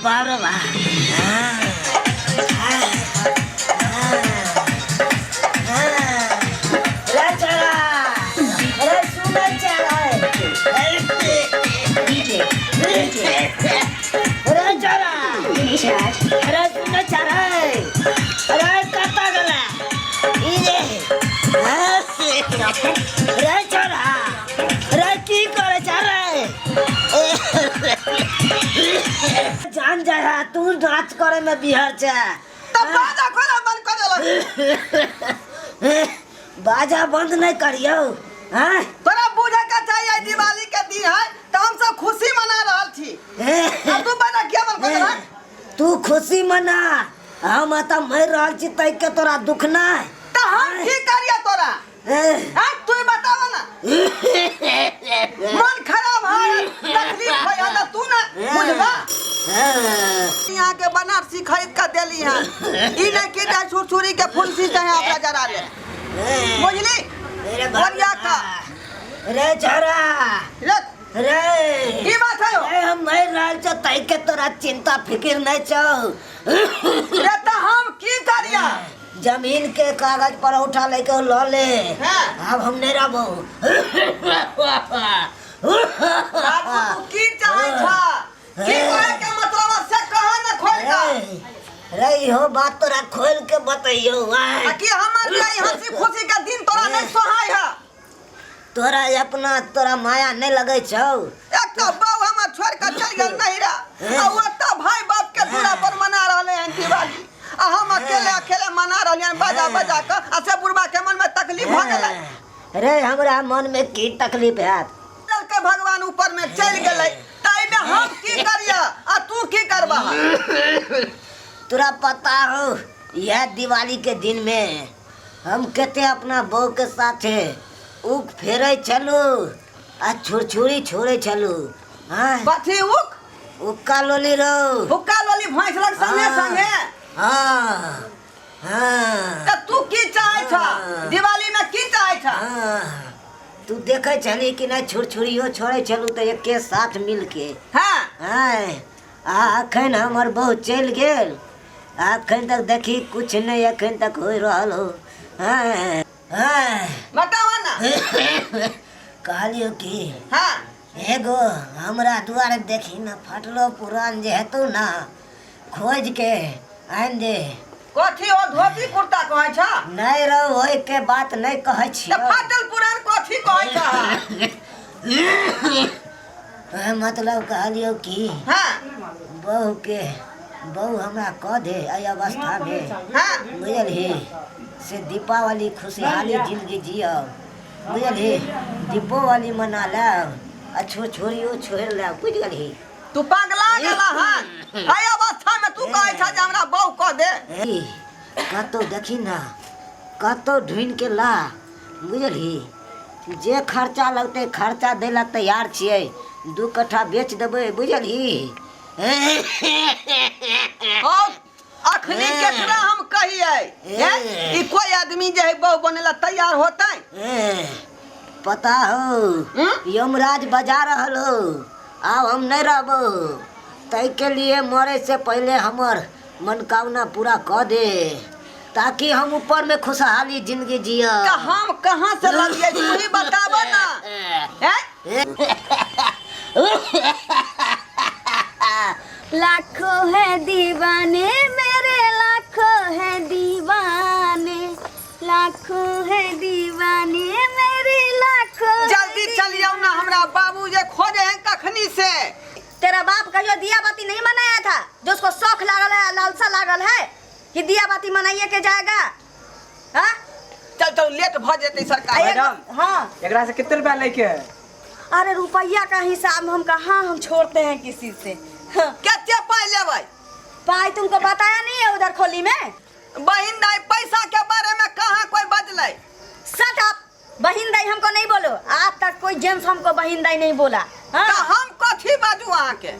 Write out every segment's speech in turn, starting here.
बाप रे बा। रे छोरा, रे सुनै छै रे छोरा, रे सुनै छै रे, रे कतऽ गेलै ई रे? रे छोरा, रे की करै छै रे? जान जाय है तू नाच करे में बिहार छै। तब बाजा खोला बंद कर देलक। बाजा बंद नहीं करियो। हाँ। तोरा बुझे के चाहिए दिवाली के दिन है तो हम सब खुशी मना रहल छी आ तू बाजा किया बंद कर देलक? तू खुशी मना, हम एतऽ मरि रहल छी तै के तोरा दुख नहीं। तो हम की करिए तोरा? हाँ, तू ही बतावा ना, मन खराब है, तकलीफ है तो तू ना बुझबा। यहाँ के बनारसी खरीद कर देली है, ई नहीं कि जाय छुरछुरी के फुलसी चाहे अपना जरा ले, बुझली? रे बाप रे। बढ़िया का। रे छोरा। रे। रे। की बात है? रे, हम मरि रहल छौ तै के तोरा चिंता फिकिर नहीं छौ। रे, तो हम की करिया? जमीन के कागज पर उठा लेके ल ले। हाँ। अब हम नहीं रहबो। बाबू, तू की चाहै छा? की कहे के मतलब है, से कह ना खोल के। रे, इहो बात तोरा खोल के बतैयो। आ कि हमर के ई हंसी खुशी के दिन तोरा नहीं सोहाय है? तोरा अपना तोरा माया नहीं लगे छौ। एक तो बहू हमर छोड़ के चल गेल नहिरा, आ ओतऽ भाई बाप के दूरा पर मना रहले हन दिवाली, आ हम अकेले अकेले मना रहलियै हन बजा बजा के, आ से बुढ़बा के मन में तकलीफ भऽ गेलै। रे, हमरा मन में की तकलीफ हैत? चल के भगवान ऊपर में चलि गेलै, ताहिमे हम की करियै आ तू की करबह? तोरा पता हो, यह दिवाली के दिन में हम कते अपना बहू के साथे उक फेरे छलू आ छुरछुरी छोड़े छलू। हाँ। कथी उक? उक्का लोली रो। हुक्का लोली भैंस लग संगे? हाँ। संगे। हाँ हाँ। तऽ तू की चाहै छ? हाँ। दिवाली में की चाहै छ? हाँ। तू देखे छली कि नहीं, छुरछुरियो छोड़े छलू तऽ एके साथ मिलके। हाँ। हाँ, आ अखन हमर बहू चलि गेल, आ अखन तक देखी कुछ नहीं अखन तक हो रहल हो। हाँ हाँ। बताओ ना। कहलियो कि हाँ। एगो हमरा दुआरे देखी ना, फटलो पुरान जे हेतौ ना, खोज के आनि दे। कथी ओ धोती कुर्ता कहै छ? नहीं रहो, ओहि के बात नहीं कहै तऽ छियौ। फाटल पुरान कथी कहै छ? मतलब कहलियो कि हाँ। बहू के बहू हमरा कह दे एहि अवस्था में। हाँ। बुझलही, से दीपावली खुशहाली जिंदगी जियब, बुझलही? दीपोवली मना लेब आ छोड़ियो छोड़ि लेब, बुझि गेलही? तू पगला गेला हन। एहि अवस्था में तू कहै छ जे हमरा बहू कह दे? ए, कतौ देखी ना, कतौ ढूंढि के ला, बुझलही? जे खर्चा लगतै खर्चा दै लए तैयार छियै, 2 कट्ठा बेच देबै, बुझलही? और अखनी केकरा हम कहियै? हैं? ई कोई आदमी जे है बहू बने ला तैयार होतै? ए, पता हो? हम्म? यमराज बजा रहल हो, आब हम नहीं रहबो, ताहिके लिए मरे से पहले हमर मनोकामना पूरा कऽ दे ताकि हम ऊपर में खुशहाली जिंदगी जिया। तो हम कहाँ से लगिए, तू ही बताब ना, हैं? लाखों है दीवाने मेरे, लाखों है दीवाने, लाखों है दीवाने मेरे, लाखों है। जल्दी चलियो ना, हमरा बाबू जे खोजे हैं कखनी से। तेरा बाप कहियो दिया बाती नहीं मनाया था जो उसको शौक लागल है, लालसा लागल है कि दिया बाती मनाइए के जाएगा? हाँ। चल चल, लेट भ जेतै सरकार। मैडम। हाँ। एकरा से कितने रुपया लेके है? अरे, रुपया का हिसाब हम कहाँ हम छोड़ते हैं किसी से? हाँ। कते पाइ लेबै? पाई तुमको बताया नहीं है उधर खोली में? बहिन दाई, पैसा के बारे में कहाँ कोई बजलै? शट अप, बहिन दाई हमको नहीं बोलो। आज तक कोई जेंट्स हमको बहिन दाई नहीं बोला। हाँ? तऽ हम कथी बाजू अहाँके?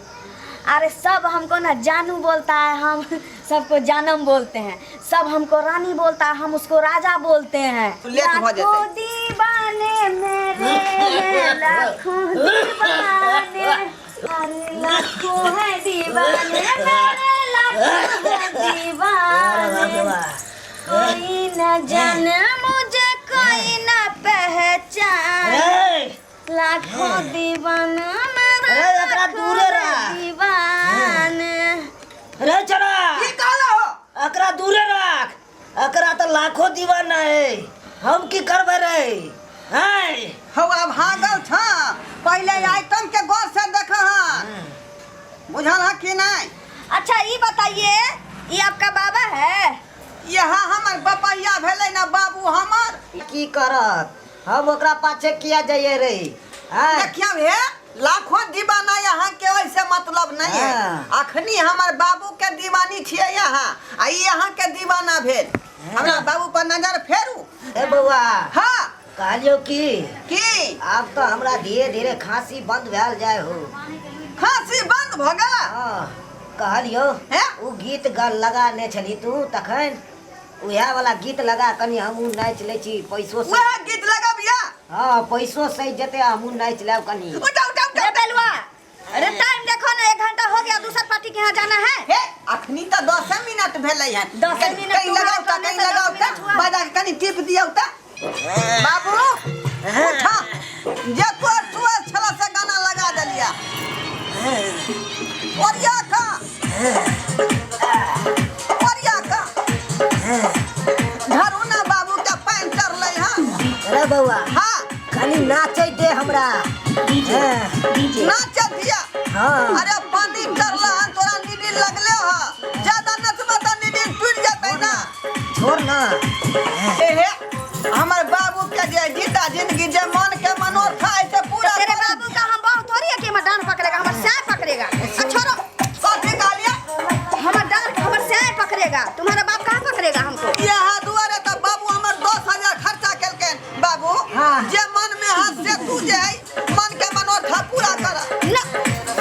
अरे, सब हमको ना जानू बोलता है, हम सबको जानम बोलते हैं। सब हमको रानी बोलता है, हम उसको राजा बोलते हैं। लेट भऽ जेतै। लाखों दीवाने मेरे हैं, लाखों दीवाने। अरे लाखों है दीवाने मेरे, लाखों है दीवाने, कोई न जाने मुझे, कोई न पहचान, लाखों दीवाना मेरे, अरे, एकरा लाखों दूरे है रह। दीवाने। रे चला। की कहलो? एकरा दूरे राख, एकरा तो लाखों दीवाना है, हम की करबै रे हैं? हौ, आब भागल छ। पहिले आइटम के गौर से देख, बुझल है कि नहीं? अच्छा, ये बताइए, ये आपका बाबा है? यहाँ हमर बपहिया भेलै ना बाबू हमर। की करत, हम ओकरा पाछे किया जाइए रे हैं? देखियो हे, लाखों दीवाना यहाँ के वैसे मतलब नहीं है। अखनी हमर बाबू के दीवानी छियै यहाँ, आ ई यहाँ के दीवाना भेल। हमरा बाबू पर नजर फेरू। ए बौआ। हाँ। कहलियो की की? आब तो हमरा धीरे धीरे खांसी बंद भेल जाय हो। खांसी बंद भऽ गेल? हाँ, कहलियो हैं? ओ गीत गल लगा ने छली तू तखन, उएह वाला गीत लगा, कनी हमहूँ नाचि लै छी, पैसो से वएह गीत लगबिया? हाँ, पैसो सही जेतै, हमहूँ नाचि लेब कनी। उठा उठा उठा। अरे बेलुआ, अरे टाइम देखो ना, 1 घंटा हो गया, दूसर पार्टी के यहाँ जाना है। हे, अखनी तऽ 10 मिनट भेलै हन। 10 मिनट कहीं हुआ, लगाउ तऽ कहने कहीं से लगाउ 10 मिनट तऽ हुआ। बजा के कनी टिप दियौ तऽ। बाबू, उठा, जे तोर सुअर छला से गाना लगा देलिया। ओरिया का, ओरिया का धरू ना, बाबू के पानि चढ़लै हन। अरे बौआ। हाँ। कनी नाचै दे हमरा, हाँ। नाच दिया? हाँ। अरे, पानी चढ़ला हन, तोरा नीडी लगले ह, ज्यादा नचबा तऽ नीडी टूटि जेतै ना। छोड़ ना। एहे, हमर बाबू के जे जीता जिंदगी, जे मन के मनोरथ है से पूरा तेरे करी। बाबू का हम बहुत थोड़ी है कि हमर डांड पकड़ेगा, हमर स्याह पकड़ेगा। आ छोड़ो। कथी कहलियै? हमर डांड, हमर स्याह पकड़ेगा। तुम्हारा बाप कहाँ पकड़ेगा हमको? यहाँ दुआरे तऽ बाबू हमर 10,000 खर्चा केलकैन बाबू। जे मन में है से तू जे है मन के मनोरथ पूरा कर। ना।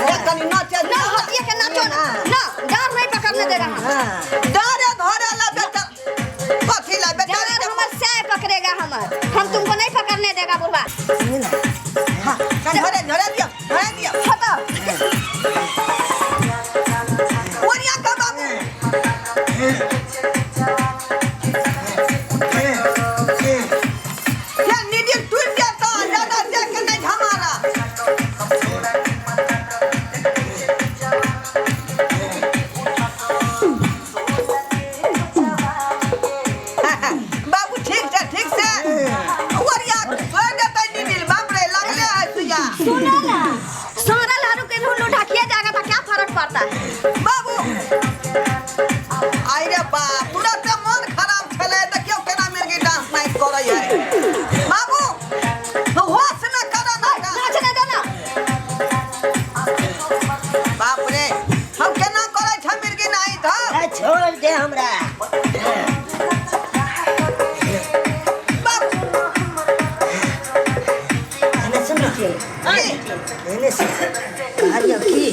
ए, कनी नाचे। ना, हटिए के नाचो ना, ना, डांड नहीं पकड़ने देगा हम। डारे धरे ला बेटा, कथी ला बेटा? डांड हमर स्याह पकड़ेगा हमर, हम तुमको नहीं पकड़ने देगा बुढ़वा। सुन ना। हाँ, कनी धरे धरे दियो, धरे दियो। हटो। ओरिया का बाबू। ये नीडी टूट जाता, ज्यादा देख के नहीं हमारा। बाबू, ठीक से, ठीक से ओरिया, छोड़ देते नीडी। बाप रे, लगले है सुइया। सुनो ना, सारा लारू के लुल्लू ढकिया जाएगा तो क्या फर्क पड़ता है? बाबू, आई रे बाप, तुरंत मन खराब छलै। देखियौ केना मिर्गी डांस नाइट करै है। बाबू, होश में करा ना डांस। नाचने दो ना। बाप रे, हम केना करै छ मिर्गी नाइट हम। ए, छोड़ दे हमरा। बाबू। एने सुन ना। की? एने सुन, कहलियो की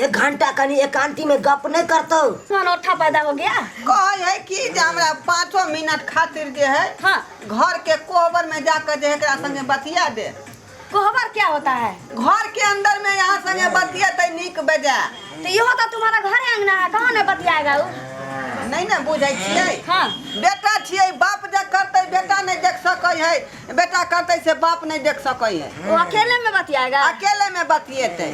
1 घंटा कनी एकांती में गप नहीं करतो? अनोठा पैदा हो गया। कहै है कि जे हमरा 5 मिनट खातिर जे है घर के कोहबर में जाकर जे है एकरा संगे बतिया दे। कोहबर क्या होता है? घर के अंदर में यहाँ संगे बतियेतै नीक बेजाय। तो ये तो तुम्हारा घर अंगना है, कहाँ न बतियाएगा वो? नहीं ने बुझै छियै? बेटा छियै, बाप जे करतै बेटा नहीं देख सकै है, बेटा करतै से बाप नहीं देख सकै है। वो अकेले में बतियाएगा? अकेले में बतियेतै,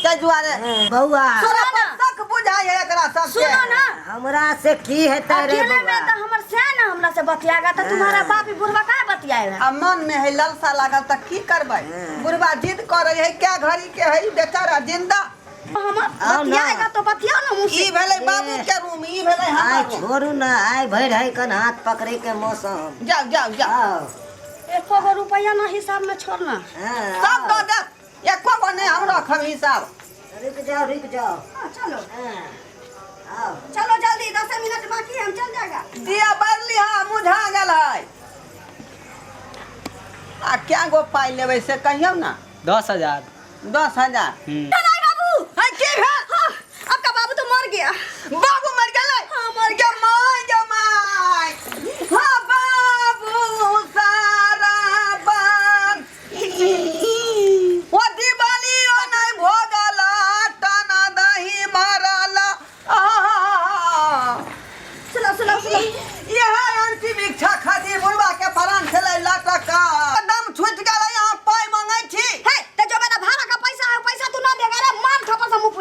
ताहि दुआरे। बौआ। तोरा पर शक बुझाइ है एकरा सबके। सुनो ना। हमरा से की हेतै रे? अकेले बौआ। में तो हमर से ना हमरा से बतियाएगा, तो तुम्हारा बाप ही बुढ़वा कहाँ बतियाएगा? आ मन में है ललसा लागल तऽ की करबै? बुढ़वा जिद करै है, क्या घड़ी के है बेचारा जिंदा। हम आओ ना। बतियाएगा तो बतियाओ ना मुँह ई से। भेलै बाबू के रूम, ई भेलै आइ हमर रूम। छोड़ू ना, आइ भरि है कन हाथ पकड़े के मौसम। जाओ जाओ जाओ। आओ। एको गो रुपया ना हिसाब में छोड़ना। हाँ, सब आओ। दऽ दे, एको गो नहि हम रखब हिसाब। रुक जाओ, रुक जाओ। हाँ, चलो। हाँ, आओ। चलो जल्दी, 10 मिनट बाकी है, हम चल जाएगा। दिया बारली हा, मुझा गेल है। आ क्या गो पाइ लेबै से कहियौ ना। 10,000। 10,000? हम्म। नहीं बाबू। है, की भेल? हाँ, आपका बाबू तो मर गया। बाबू मर गेलै? हाँ, मर गया। गे माय, गे माय, हाँ बाबू, सारा बात ओ दिवाली।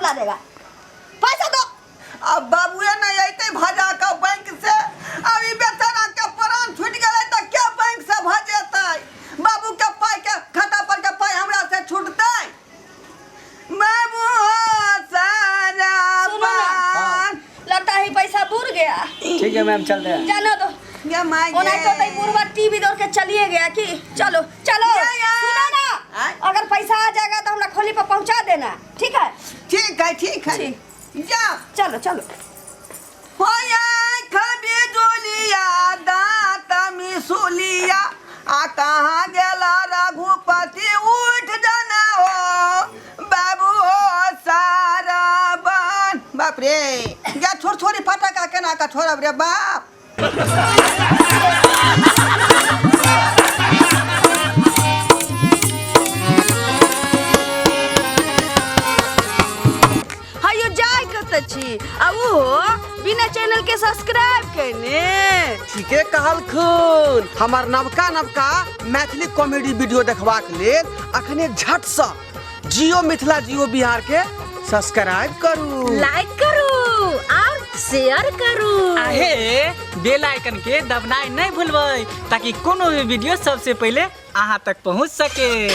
बुला देगा। पैसा दो। अब बाबुए नहीं अयतै भजा कऽ बैंक से, अब ई बेचारा के प्राण छूटि गेलै तऽ के बैंक से भजेतै? बाबू के पाइ के खाता पर के पाइ हमरा से छूटतै? बाबू हो सारा सुनो ना। पान। लगता है पैसा बुर गया। ठीक है मैम, चल रहे हैं। जानो दो। ये my ओना तो तई बुढ़वा टीवी दौड़ के चलिए गया कि चलो चलो। या, या। सुनो ना, आय। अगर पैसा आ जाएगा तो हमरा खोली पर पहुंचा देना, ठीक है? ठीक है, ठीक है। ठीक। जा। चलो चलो। हो खबी जुलिया दांत मिसुलिया, आ कहाँ गेला रघुपति? उठ जाना हो बाबू हो सारा बन। बाप रे, या छोड़ छोड़ी फटका केना का छोड़ब रे बाप। हयो जाय कत छी आ उहो बिना चैनल के सब्सक्राइब केने? ठीके कहलखुन। हमर नवका नवका मैथिली कॉमेडी वीडियो देखबाक लेल अखने झटसँ जियो मिथिला जियो बिहार के सब्सक्राइब करू, लाइक करू और शेयर करू। आहे बेल आइकन के दबनाइ नहीं भूलबै ताकि कोनो भी वीडियो सबसे पहले अहाँ तक पहुँच सके।